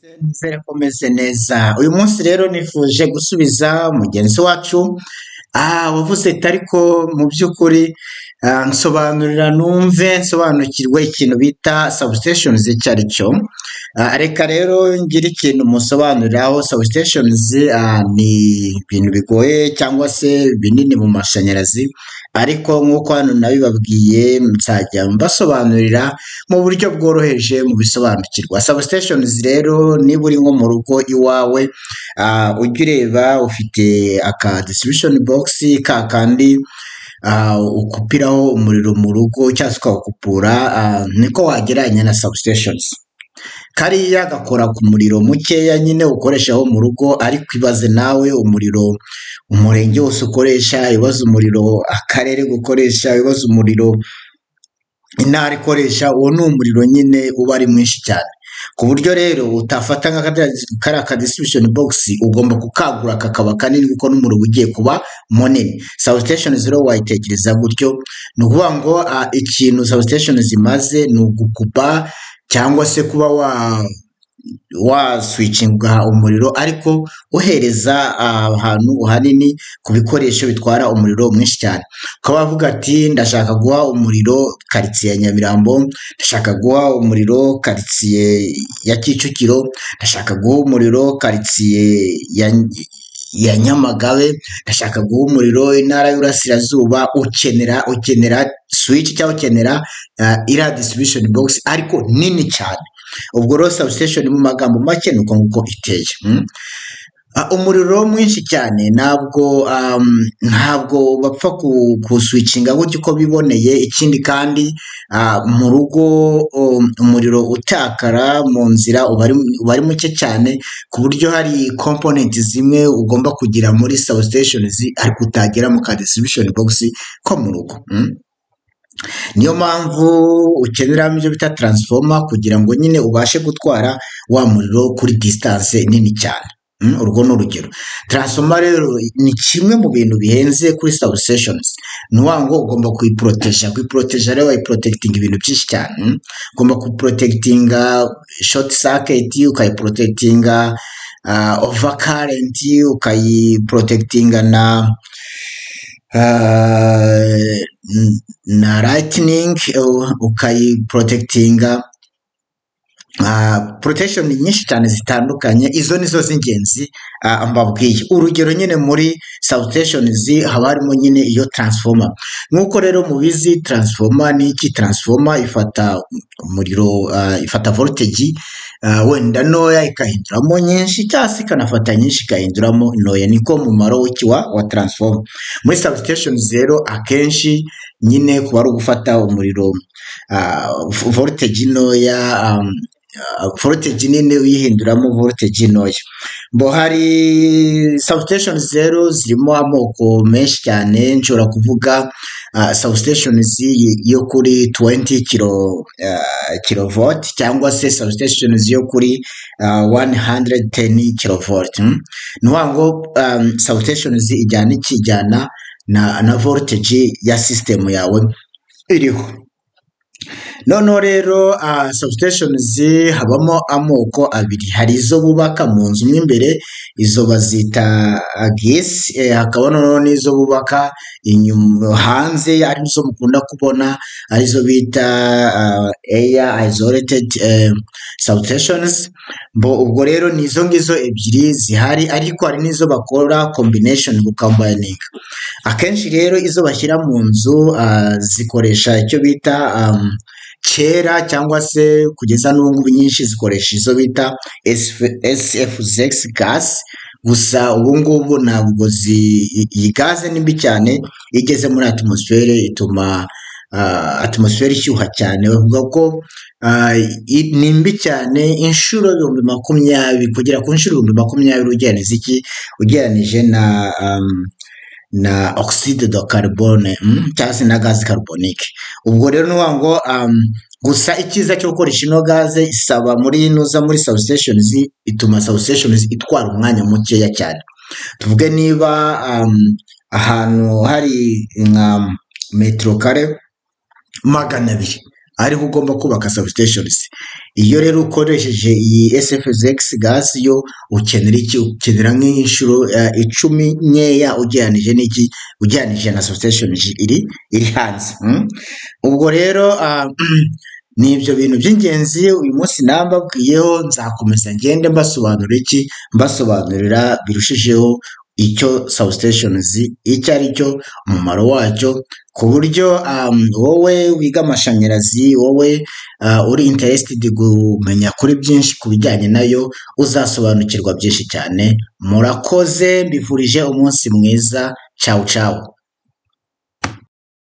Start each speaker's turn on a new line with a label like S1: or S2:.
S1: Nizere ko meze neza. Uyu munsi rero nifuje gusubiza mugenzi wacu wavuze ati: "Ariko mu by'ukuri nsobanurira numve nsobanukirwe ikintu bita substations icyo ari cyo." Reka rero ngire ikintu musobanuriraho. Substations ni ibintu bigoye cyangwa se binini mu mashanyarazi, ariko nk'uko hano nabibabwiye, nzajya mbasobanurira mu buryo bworoheje mu bisobanukirwa. Substations rero, niba uri nko mu rugo iwawe, ujya ureba ufite aka distribution box ka kandi ukupiraho umuriro mu rugo cyangwa se ukawukupura, niko wagereranya na substations. Kariya gakora ku muriro mukeya nyine ukoreshaho mu rugo, ariko ibaze nawe umuriro umurenge wose ukoresha, ibaze umuriro akarere gukoresha, ibaze umuriro intara ikoresha. Uwo ni umuriro nyine uba ari mwinshi cyane, ku buryo rero utafata nka kariya ka distribution box, ugomba kukagura kakaba kanini kuko n'umuriro uba ugiye kuba munini. Substation rero wayitekereza gutyo. Ni ukuvuga ngo ikintu substation zimaze ni ugukupa cyangwa se kuba wa switchinga umuriro, ariko uhereza ahantu hanini ku bikoresho bitwara umuriro mwinshi cyane. Ukaba wavuga ati: "Ndashaka guha umuriro karitsiye ya Nyamirambo, ndashaka guha umuriro karitsiye ya Kicukiro, ndashaka guha umuriro karitsiye ya Nyamagabe, ndashaka guha umuriro intara y'Uburasirazuba." Ukenera switch cyangwa ukenera iriya distribution box ariko nini cyane. Ubwo rero substation mu magambo make ni uko nguko iteye. Umuriro mwinshi cyane ntabwo bapfa kuswitchinga gutyo uko biboneye. Ikindi kandi, mu rugo umuriro utakara mu nzira uba ari muke cyane, ku buryo hari component zimwe ugomba kugira muri substations ariko utagera mu ka distribution box ko mu rugo. Niyo mpamvu ukeneramo ibyo bita transformer kugira ngo nyine ubashe gutwara wa muriro kuri distance nini cyane. Urwo ni urugero. Transformer rero ni kimwe mu bintu bihenze kuri substations. Ni ukuvuga ngo ugomba kuyiproteja. Kuyiproteja rero, wayiprotectinga ibintu byinshi cyane. Ugomba kuprotectinga short circuit, ukayiprotectinga overcurrent, ukayiprotectinga na lightning, ukayiprotectinga protection nyinshi cyane zitandukanye. Izo nizo z'ingenzi mbabwiye. Urugero nyine, muri substations haba harimo nyine iyo transformer. Nk'uko rero mubizi, transformer ni iki? Transformer ifata umuriro, ifata voltage wenda ntoya ikahinduramo nyinshi, cyangwa se ikanafata nyinshi ikahinduramo ntoya. Niko mumaro w'iki wa transformer. Muri substations rero akenshi nyine kuba ari ugufata umuriro, voltage ntoya, voltage nini uyihinduramo voltage ntoya. Mbo hari substations rero zirimo amoko menshi cyane. Nshobora kuvuga substations yo kuri 20 kilovolt cyangwa se substations yo kuri 110 kilovolt. Ni ukuvuga ngo substations ijyana iki? Ijyana na voltage ya system yawe iriho. Noneho rero substations habamo amoko abiri. Hari izo bubaka mu nzu mo imbere, izo bazita GIS, hakaba noneho n'izo bubaka inyuma hanze, arizo mukunda kubona, arizo bita air isolated substations. Bo ubwo rero ni izo ngizo ebyiri zihari, ariko hari n'izo bakora combination, gucombininga. Akenshi rero izo bashyira mu nzu zikoresha icyo bita kera cyangwa se kugeza n'ubu ngubu nyinshi zikoresha izo bita SF6 gas. Gusa ubu ngubu ntabwo iyi gaze ni mbi cyane. Iyo igeze muri atmosphère ituma atmosphère ishyuha cyane. Bavuga ko ni mbi cyane inshuro 20,000, kugera ku nshuro 20,000 ugereranije iki? Ugereranije na oxyde de carbone, cyangwa se na gaz carbonique. Ubwo rero ni ukuvuga ngo gusa icyiza cyo gukoresha ino gaze isaba muri inuza muri substations, ituma substations itwara umwanya mukeya cyane. Tuvuge niba ahantu hari nka metero kare 200. ariho ugomba kubaka substations. Iyo rero ukoresheje iyi SFX gas, yo ukenera iki? Ukenera nk'inshuro 10 nkeya ugereranije n'iki? Ugereranije na substation iri hanze. Ubwo rero ni ibyo bintu by'ingenzi uyu munsi nambabwiyeho. Nzakomeza ngende mbasobanurira iki? Mbasobanurira birushijeho icyo substations icyo ari cyo, umumaro wacyo, ku buryo wowe wiga amashanyarazi, wowe uri interested kumenya kuri byinshi ku bijyanye nayo, uzasobanukirwa byinshi cyane. Murakoze, mbifurije umunsi mwiza. Ciao ciao.